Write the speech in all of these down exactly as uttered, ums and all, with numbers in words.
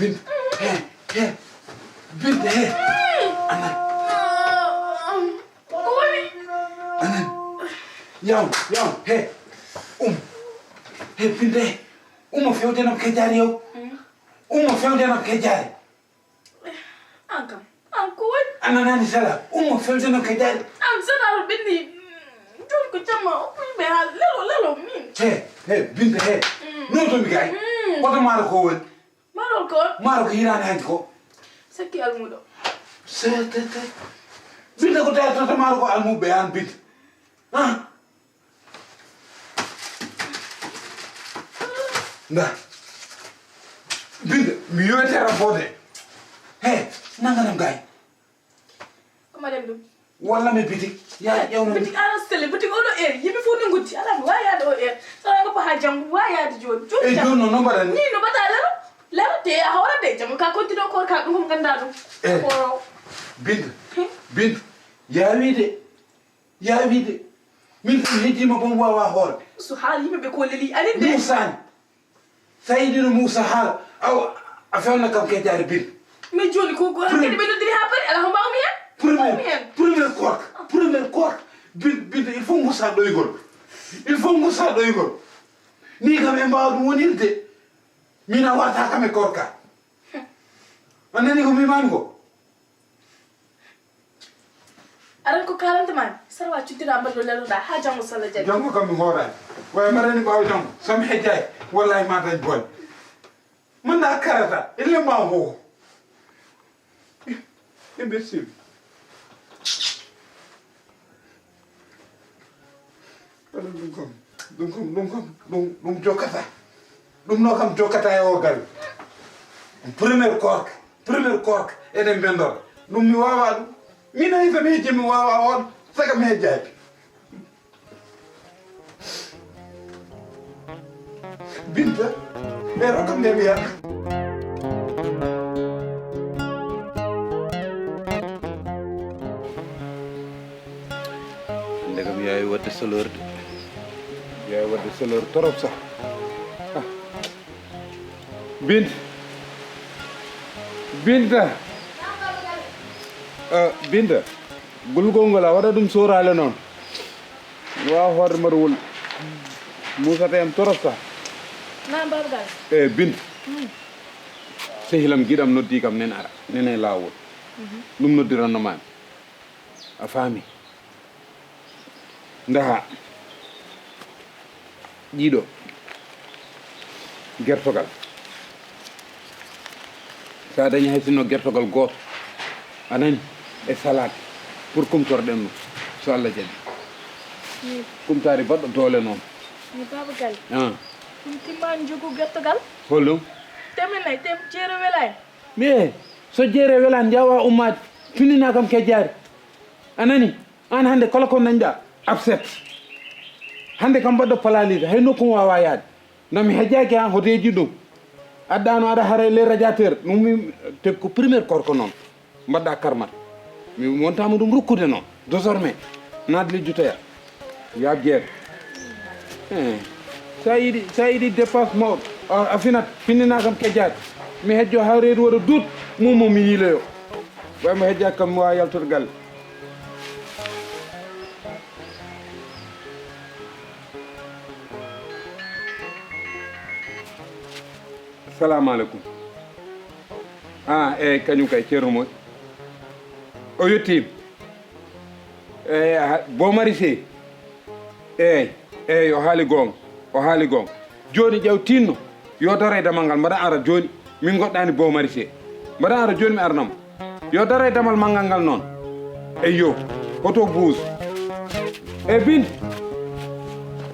Binta, he, he. Binta, he. Anan. Ko woni? Anan. Yaw, yaw, he. Um. He, Binta, he. Ummo fewjanam kejjaari yaw. Mm. Ummo fewjanam kejjaari. An kam, an ko woni? A nanaani sala. Ummo fewjanam kejjaari. An sala ɓenni. Jooni ko jamma o ɓuri ɓe haa lelo, lelo min. He, he, Binta, he. Mm. No to mi gaay. Mm. Koto maaro ko woni? Maaro ko woni? Maaro ko hiraani hanki ko. Sakki almuudo. Se, te, te. Binta ko tawi tata maaro ko almuuɓe an Binta. Ah. Nda. Binta, mi yowete rapport de. He, nanganam gaay. Ko mbaɗen ɗum? Walla mi bitik. Ya ƴewno bitik. Ala sele, bitik oɗo heure. Yimɓe fof no ngotti. Ala mi waawi yaade o heure. Sala ngoppa haa janngo, mi waawi yaade jooni. Jooni. E jam. Jooni noon, no mbaɗan ni? Ni no mbaɗa lero. Lero te a hoora de, janngo ka konti ɗo koor ka ɗum ko ngannda ɗum. Eh. Ko Binta. Hmm? Binta. Yaawi de. Yaawi de. Min kam hejjima bon wawa hoorde. So haala yimɓe ɓe ko leli anin de. Musani. Sa yiɗino Moussa haala, aw, a fewna kam kejjaari Binta. Mais jooni ko, ko hankadi ɓe noddiri haa paari, alaa ko mbaawmi heen. Premier, mbaawmi heen. Premier koorka, premier koorka. Bin-, Binta, il faut Moussa ɗoygol. Il faut Moussa ɗoygol. Ni kam e mbaawa ɗum wonirde. Min a warata kam e koorka. A nani ko mbimami ko? Aran ko kalanta mami, sara wa cuddira mballo leloɗa ha janngo so Allah jaɓi. Janngo kam mi hoorani. Way marani ɓaawo janngo, so mi hejjay, wallahi ma dañ boy. Man na karata, ille ma ho. Imbécile. Kono ɗum kam, ɗum kam, ɗum kam, ɗum, ɗum jokkata. Ɗum no kam jokkata e o galle. Premier koorka, premier koorka, eɗen mbendora. Ɗum mi wawa ɗum. Min hay so mi hejji mi wawa on, saka mi hejjaaki. Binta, ɓe rokkam nde mi yar. Hannde kam yaawi waɗde soloor de. Yaawi waɗde soloor torop sax. Ah. Binta. Binta. Ah, Binta. Gulgol ngol a waɗa ɗum sooraale noon. Mi waawa hoorde mbaɗa wul. Muusata en torop sax. Naam, Baaba Galle. Eh, Binta. Hmm. Sehilam giɗam noddi kam nen ara. Nen e laawol. Mhm. Ɗum noddiranno maami. A faami? Ndaha. Ɗiɗo. Gertogal. So a dañi hay sinno gertogal gooto. A nani? E salade. Pour kumtorɗen ɗum. So Allah jaɓi. Ni. Kumtaari baɗɗo doole noon. Ni Baaba Galle. Ah. Ɗum timmaani jogu gertogal? Holɗum? Temen nayi, tem-, jeere welaani. Mi e, so jeere welaani, njawa ummaade. Finnina kam kejjaari. A nani? Aan hannde kala ko dañɗa, abset. Hannde kam mbaɗɗo planide, hay nokku mo waawaa yahde. No mi hejjaaki aan hoto yejjit ɗum. Addaano aɗa hara e ley radiateur, ɗum mi, te ko première koorka noon. Mbaɗɗa karmat. Mi wontaama ɗum rukkude noon. Désormais, naat lejjutoya. Yaaɓ jeere. Eh, so a yiɗi, so a yiɗi dépense mawɗo, a, a finat, finnina kam kejjaade. Mi hejjo haa reedu waɗa duut, mum mo mi yiiloyo. Way mo hejjaaki kam mi waawa yaltude galle. Salamu aleykum. Ah, eey, kañum kay, Ceerno Moy. O yettiima. Eey, aha, Bo Marisé. Eey, eey, o haali goonga. O haali goonga. Jooni ƴeew tinno. Yo daro e damal ngal, mbaɗa ara jooni. Min ngoɗɗaani Bo Marisé. Mbaɗa ara jooni mi arnamo. Yo daro e damal manngal ngal noon. Eyyo, hoto buus. E bin,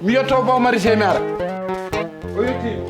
mi yetto Bo Marisé mi ara. O yetti.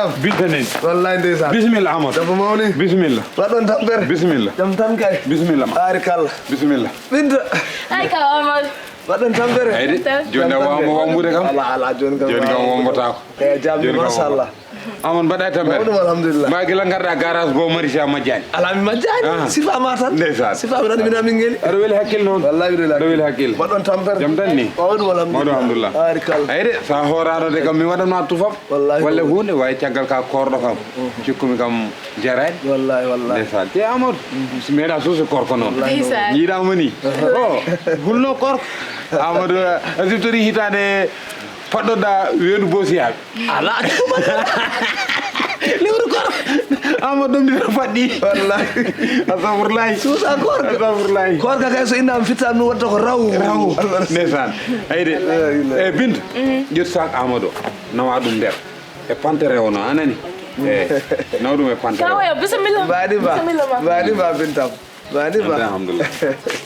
Naam. Binta nen. Wallaay ndeysaan. Bisimilla, Amadou. Jam mawni. Bisimilla. Mbaɗɗon tampere. Bisimilla. Jam tan kay. Bisimilla ma. Baarikalla. Bisimilla. Binta. Ay ka Amadou. Mbaɗɗon tampere. Ayde. Jam tan kay. Wambude kam. Ala, ala, jooni kam. Jooni kam wambotaako. Kay, jam, jooni kam machallah. Amadou, mbaɗɗa e tampere? Mawɗum, alhamdulillah. Mbaa gila ngarɗa garage goo Marisia majjaani? Alaa mi majjaani. Ah. Sifa ma tan. Ndeysaan. Sifa mi tan, mina min ngeli. Aɗa weli hakkille noon. Wallahi, mbiɗa weli hakkille. Mbaɗɗon tampere? Jam tan ni? Mawɗum, alhamdulillah. Mawɗum, alhamdulillah. Baarikalla. Ayde, so a hooraano de kam, mi waɗanma tufam. Wallahi. Walla huunde, wayi caggal ka koorɗo kam. Mhm. Cikkumi kam jaraani. Wallahi, wallahi. Ndeysaan. Te Amadou, mhm, si meeɗa suuso koorko noon. Wallahi. Ndeysaan. Yiɗaama ni. O, gulno koorko. Amadou, a siftori hitaande paɗɗoɗa weendu boosiyaaɓe. Ala, lewru koor. Ama ɗum dina faɗɗi. Wallahi. Astagfirullahi. Suusa koorka. Astagfirullahi. Koorka kay so innama fitta ɗum watta ko raw. Raw. Ndeysaan. Ayde. La ilaha. E Binta. Mhm. Ƴettu sac Amadou. Nawa ɗum nder. E pantere o no anani. E. Nawa ɗum e pantere o. Kawoyo, bisimilla. Mbaɗi ma. Bisimilla ma. Mbaɗi ma Bintam. Mbaɗi ma. Alhamdulillah.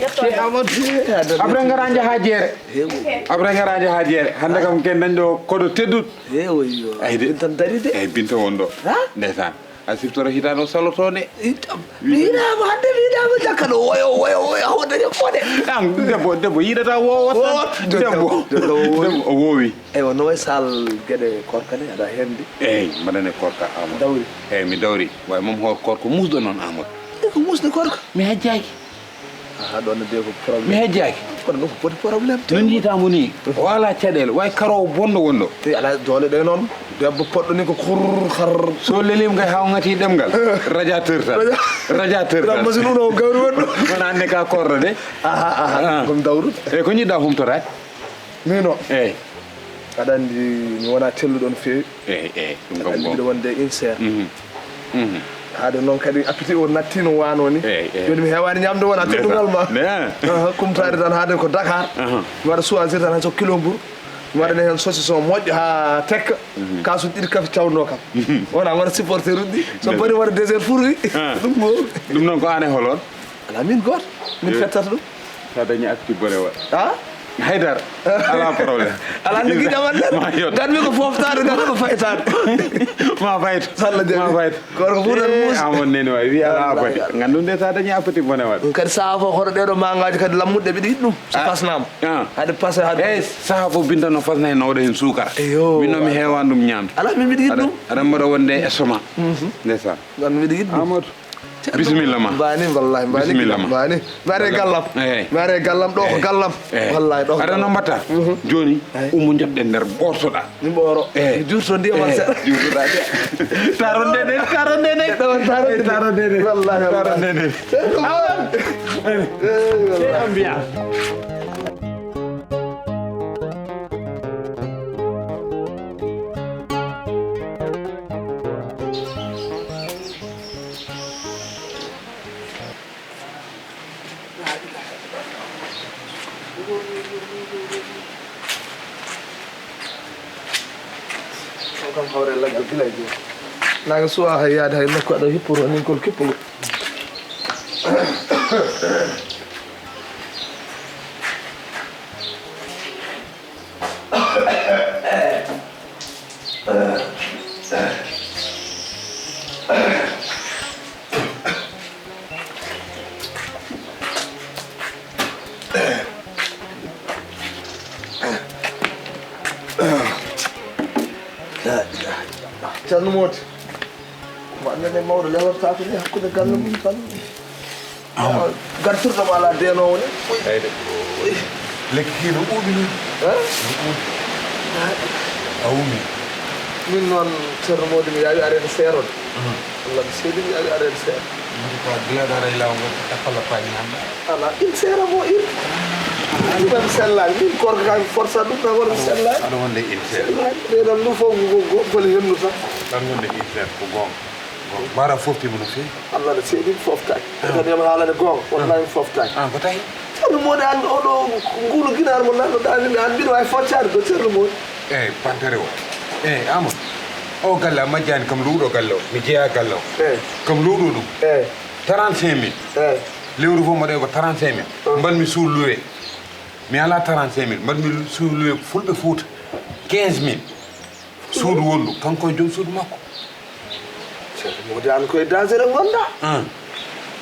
Yetto. Amadou. Après ngara njaha jeere. Heewi. Après ngara njaha jeere. Hannde kam ken dañɗo koɗo tedduɗo. Eeyi, wayyo. Ayde. Binta tan dari de. Eeyi, Binta won ɗo. Ha? Ndeysaan. A siftoro hitaande o saloto nde. Itam. Mi yiɗaama hannde, mi yiɗaama jakka ɗo woyo, woyo, woyo, a hoɗani fode. An, debbo, debbo yiɗata wowo tan. Wowo. Debbo. Debbo, debbo o wowi. Eywa, no way sal geɗe koorka ne, aɗa heen de? Eeyi, mbaɗane koorka, Amadou. Dawri. Eeyi, mi dawri. Way moom hoor koorko musɗo noon, Amadou. E ko musɗo koorka? Mi hajjaaki. Aha, ɗon ne de ko problème. Mi hejjaaki. Kono ɗum ko poti problème. No njiitaa mo nii, o alaa caɗeele, way karoowo bonɗo wonɗo. E alaa doole ɗe noon. Debbo poɗɗo ni ko xur, xar. So leliima kay haa o ŋati ɗemngal, radiateur tan. Radiateur tan. Machine uno o gawri wonɗo. Wona annde ka korɗo de. Aha, aha. Ah. Ɗum dawru. E ko njiɗɗaa humtoraade? Min o. Eeyi. Aɗa anndi mi wonaa telluɗo no feewi. Eeyi, eeyi, ɗum kam aɗa anndi mbiɗo wonde inser. Mhm. Mhm. Haade noon kadi appétit o natti no waano ni. Eeyi, eeyi. Jooni mi heewaani ñaamde wona teddungal ma. Ndeysaan. Aha, kumtaade tan haade ko Dakar. Aha. Mi waɗa choisir tan hay so kilo mburu. Mi waɗane heen saucisson moƴƴo haa tekka. Mhm. Kaasuuji ɗiɗi kafe cawndo kam. Mhm. Wona, wona supporter uji ɗi. So bari waɗa dessert fruit. Ah. Ɗum ko. Ɗum noon ko aan e hol on? Alaa min gooto. Min fettata ɗum. Sa dañi acti bone waɗ. Ah? Haydara. Alaa problème. Alaa nde giɗa waɗ nden. Ma yot. Nganmi ko foftaade, nganmi ko faytaade. Ma fayto. So Allah jaɓi. Ma fayto. Kono ko fuɗan muusi. Amon neni wawi wi alaa appati. Nganndum de sa dañi appati bone waɗ. Ɗum kadi saha fof hoto ɗeɗo magaji kadi lammuɗe mbiɗa yiɗi ɗum. So pasnama. Ah. Haade pase haade. Eyi saha fof Binta no fasna heen no waɗa heen suukara. Eyo. Min noon mi heewani ɗum ñaamde. Alaa min mbiɗa yiɗi ɗum. Aɗa mbaɗa wonde estomac. Mhm. Ndeysaan. Nganmi mbiɗa yiɗi ɗum. Amadou. Bisimilla ma. Mbani, wallahi, mbani. Bisimilla ma. Mbani. Mi are gallam. Eeyi. Mi are gallam, ɗo ko gallam. Eeyi. Wallahi, ɗo ko gallam. Aɗa no mbatta? Mhm. Jooni, eeyi, ummo njoɗɗen nder ɓortoɗa. Mi ɓooro. Eeyi. Mi juurto ndiyam am seeɗa. Juurtoɗa de. Taronde de, taronde de. Ɗo taronde. Taronde de. Wallahi, wallahi. Taronde de. Seeɗa ko wallahi. Eeyi, wallahi. Ambiance. O kam hawre lagge gila e joom. Naga suwa hay yaade hay nokku aɗa hipporo ninkol kippugol. La ilaha illallah. Ceerno Moodi. Ko annene mawɗo lewrata ko ni hakkunde galle mum tan. Gartirɗo mo alaa deenoowo ni. Eyde. Lekki kii no ɓuuɓi ni. Eh? No ɓuuɓi. A uumi. Min noon, Ceerno Moodi, mi yaawi areede seerode. Mhm. Allah mi seedi, mi yaawi areede seerode. Min ko gila dara e laawol ngol, ko tappala paani hannde. Ala, in seera mo in. Min kam sellaani. Min korka kam forsa ɗum na won sellaani. Aɗa wonde in seera. Sellaani. Ɗe ɗon ɗum fof ko, ko, ko, ko le hendu tan. Tan wonde in seera, ko goonga. Goonga. Mbaɗa fofti mo no feewi. Allah no seedi mi foftaaki. Ah. Tan yam haalane goonga. Ah. Wallahi mi foftaaki. Ah, ko tawi? Ceerno Moodi an oɗo ngulu ginaar mo nanɗo ɗaani mi an mbiɗo waawi foccaade ɗo Ceerno Moodi. Eyi, pantere o. Eyi, Amadou. O galle a majjaani kam luuɗo galle o. Mi jeyaa galle o. Eyi. Kam luuɗo ɗum. Eyi. Trente-cinq mille. Eyi. Lewru fof mbaɗoy ko trente-cinq mille. Mm. Mbaɗmi suudu luwe. Mi alaa trente-cinq mille. Mbaɗmi suudu luwe fulɓe Fuuta. Quinze mille. Suudu wondu. Kanko e joom suudu makko. Ceerno Moodi an koye danger ngonɗa. Ah.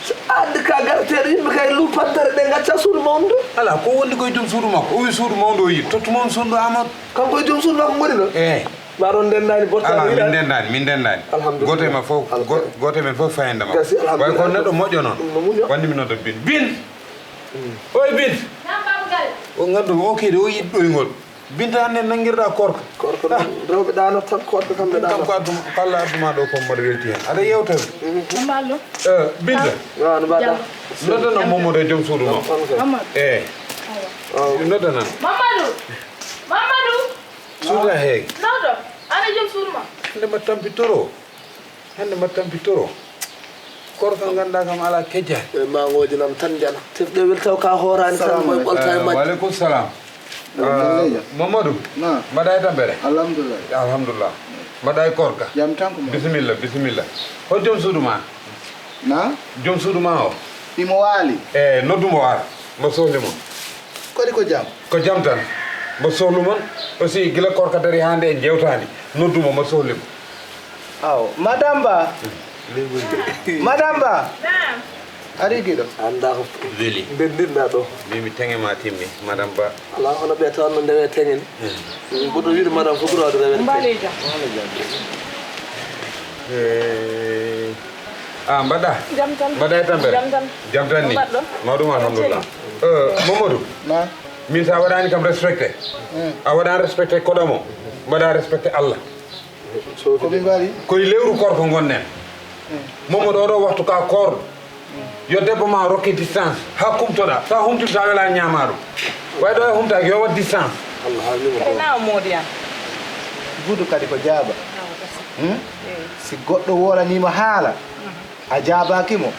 So addi ka garateeɗo yimɓe kay lu pantere ɗe ngacca suudu mawndu. Alaa, ko wondi koye joom suudu makko. O wi suudu mawndu o yiɗi. Tottu mo on suudu Amadou. Kanko e joom suudu makko ngoni ɗo? Eyi. Mbaɗon ndendaani bottaani. Alaa, min ndendaani, min ndendaani. Alhamdulillah. Gooto e men fof, go-, gooto e men fof fayande makko. Gasi, alhamdulillah. Way ko neɗɗo moƴƴo noon. No muño. Wandi mi nodda Bin. Bin! Mm. Oy Bin! Naam, Baaba Galle. O nganndu o kadi o yiɗi ɗoyngol. Binta hannde nanngirɗa korka. Korka noon, rewɓe ɗaanata tan, korka kam ɓe ɗaanata. Kam ko adduma, ko Allah adduma ɗo ko mbaɗa welti heen. Aɗa yewta mi. Mhm. Mballo. Eh, Binta. Ah, no mbaɗa? Diallo. Nodda noon Mamadou e joom suudu ma. On kay. Mamadou. Eh. Awa. Nodda noon. Mamadou. Mamadou. Suuda heege. Nawɗo. Ana joom suudu ma. Hannde mbaɗa tampitoro. Hannde mbaɗa tampitoro. Korka ngannduɗaa kam alaa kejjaani. E maŋooji nam tan njana. Tefɗe wel taw ka hooraani tan moye ɓolta e majje. Wa aleykum salam. Ah, Mamadou. Naam. Mbaɗa e tampere? Alhamdulillah. Alhamdulillah. Mbaɗa e korka? Jam tan ko ma. Bisimilla, bisimilla. Ho joom suudu ma? Na? Joom suudu ma o? Imo waali. E noddu mo ar. Mbo sohli mo. Kodi ko jam? Ko jam tan. Mbo sohlu mon. Aussi gila korka dari hannde en jewtaani. Noddu mo, mbo sohli mo. Aw, Madame Ba. Madame Ba. Naam. Ari giɗo. Annda ko weli. Ndenndinɗa ɗo. Mbimi teŋe ma timmi, Madame Ba. Alaa hono ɓe tawanno ndewe teŋe ni. Hmm. Mboɗo wiide Madame fof ɓuri wawde rewede. Mbaale jam. Eh, ah, mbaɗa? Jam tan. Mbaɗa e tampere? Jam tan. Jam tan ni? Mbaɗɗo? Mawɗum, alhamdulillah. Eh, Mamadou? Na? Min sa waɗani kam respecté. Hmm. A waɗani respecté koɗo mo. Mbaɗa respecté Allah. Ko min mbaɗi? Koye lewru korko ngonɗen. Hmm. Mamadou, oɗo waktu ka koorɗo. Yo debbo ma rokke distance. Ha kumtoɗa. Sa humtiri sa wela ñaama ɗum. Way ɗo e humtaki yo wat distance. Allah haalnima ko. Kay na o moodi an. Gudu kadi ko jaaba. Hmm? Eh. Si goɗɗo wolanima haala, a jaabaaki mo,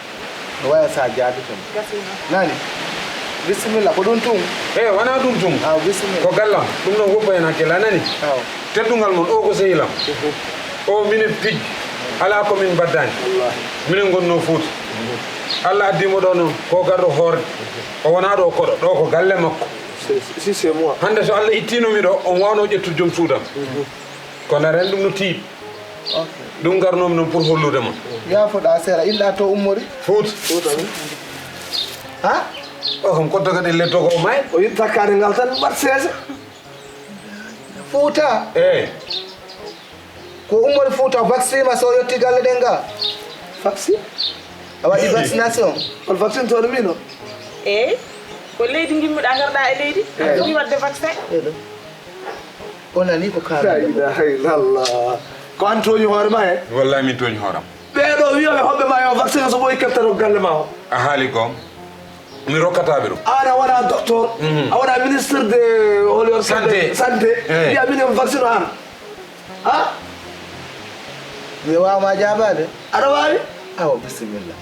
no waya so a jaabike mo. Gasii noon. Nani? Bisimilla, ko ɗum tun? Eey, wonaa ɗum tun. Aw, bisimilla. Ko gallam, ɗum noon woppa heen hakkille, a nani? Aw. Teddungal mon, o ko sehil am. Mhm. O minen pij, alaa ko min mbaddani. Wallaahi. Minen ngonnoo Fuuta. Mhm. Allah addi mo ɗo noon, ko garɗo hoorde. O wonaa ɗo koɗo, ɗo ko galle makko. C'est, si, c'est moi. Hannde so Allah ittiino mi ɗo, on waawnoo ƴettude joom suudu am. Mhm. Kono ren ɗum no tiiɗi. Ok. Ɗum ngarnoomi noon pour hollude mon. Yaafoɗa seeɗa, inɗa to ummori? Fuuta. Fuuta ni. Ha? O kam ko dogaɗen le dogo may. O yiɗi takkaade ngal tan mbaɗ seese. Fuuta? Eey. Ko ummori Fuuta vaccine ma so yetti galle ɗen ga? Vaccine? A waɗi vaccination? Hol vaccine to ɗo mino? Eey. Ko leydi ngimmiɗa ngarɗa e leydi? Eey. Ɗum waɗde vaccin? Eey ɗum. O nani ko kaala. La ilaha illallah. Ko an tooñi hoore ma he? Wallahi min tooñi hooram. Ɓeeɗo wiyoɓe hoɓɓe ma yo vaccin so ɓooyi keftato galle ma o. A haali gom. Mi rokkata ɓe ɗum. An a wona docteur. Mhm. A wona ministre de hol yon santé. Santé. Eey. Wiya minen vaccine o an. Ha? Mi waawma jaabaade. Aɗa waawi? Awa bisimilla.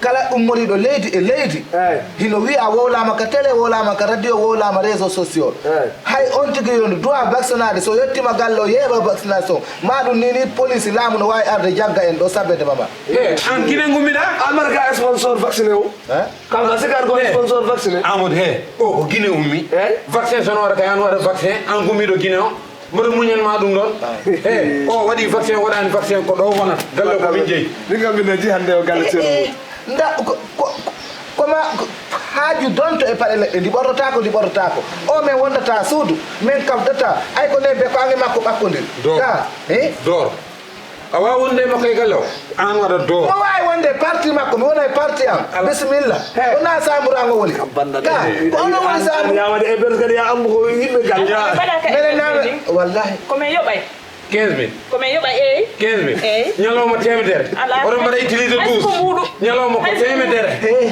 Kala ummoriiɗo leydi e leydi, eey, hino wiya wowlaama ka télé, wowlaama ka radio, wowlaama réseau sociaux. Eey. Hay on tigi yo duwa vaccinaade, so yettiima galle o yeeɓa vaccination. Ma ɗum ni ni police laamu no waawi arde jagga en ɗo sabbede mama. He, an Guinée ngummiɗa? An mbaɗa ka sponsor vacciné o? He? Kam a sikkata ko sponsor vacciné? Amadou he, o ko Guinée ummi. Eey. Vaccin so no waɗa kay an waɗa vaccin, an gummiɗo Guinée o. Mboɗo muñan ma ɗum ɗon. Ah. He, o waɗi vaccin, waɗani vaccin, ko ɗo wonata. Galle ko min jeyi. Min kam min nji hannde o galle ceerno. Eh, eh, nda, ko, ko, ko, ko ma, ko, haaju donto e paɗe leɗɗe, ndi ɓortotaako, ndi ɓortotaako. O men wondata suudu, men kawtata. Ay ko ne be ko ange makko ɓakkondir. Door. Ka, eh? Door. A waawaa wonde e makko e galle o? Aan waɗa doo. Mo waawi wonde e parti makko, mi wona e parti am. Bisimilla. Wonaa saamburango woni. Ka, ko onon woni saambu. Yamade e ɓeer kadi ya ambo ko yimɓe galle. Mbaɗa ka Menen naaɓe, wallahi. Ko men yoɓay. Quinze mille. Ko men yoɓay, eey. Quinze mille. Eey. Ñalawma teemedere. Alaa. Oɗon mbaɗa ittiliiɗo douze. Ñalawma ko teemedere. Eey.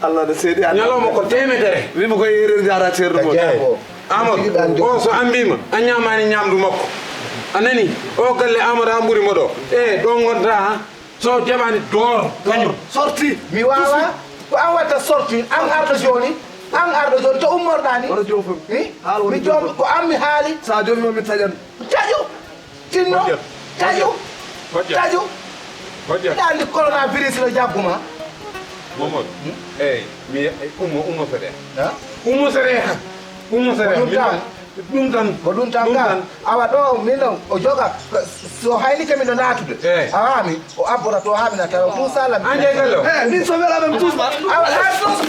Allah no seedi Allah. Ñalawma ko teemedere. Wimo ko yerir jaara ceerno mo. Amadou, o so ambiima, a ñaamaani ñaamdu makko. A nani? O galle Amadou, an ɓuri mo ɗo. E, ɗo ngonta, ha? So jaɓaani dooro, kañum. Sorti. Mi waawa. Ko an watta sorti. An arɗo jooni. An arɗo jooni. To ummorɗaa ni? Wala joofo. Mi? Haal woni Mi joom, joofo. Ko an mi haali. Sa joofi ma mi taƴan. Taƴu. Tinno. Hojjat. Taƴu. Hojjat. Taƴu. Hojjat. Ɗa anndi coronavirus no jagguma. Momod. Eyi, mi, ummo, ummo seɗe. Ha? Ummo seɗe ha. Ummo seɗe. Ko ɗum tan. Ɗum tan. Ko ɗum tan ka. Awa ɗo min ɗon o joga. So haylike min no naatude. Eyi. A faami? O abbora to haa mi naata. Ɗum sala mi. An jey gallo. Eh, min so wela men tous ma. Awa, a tous.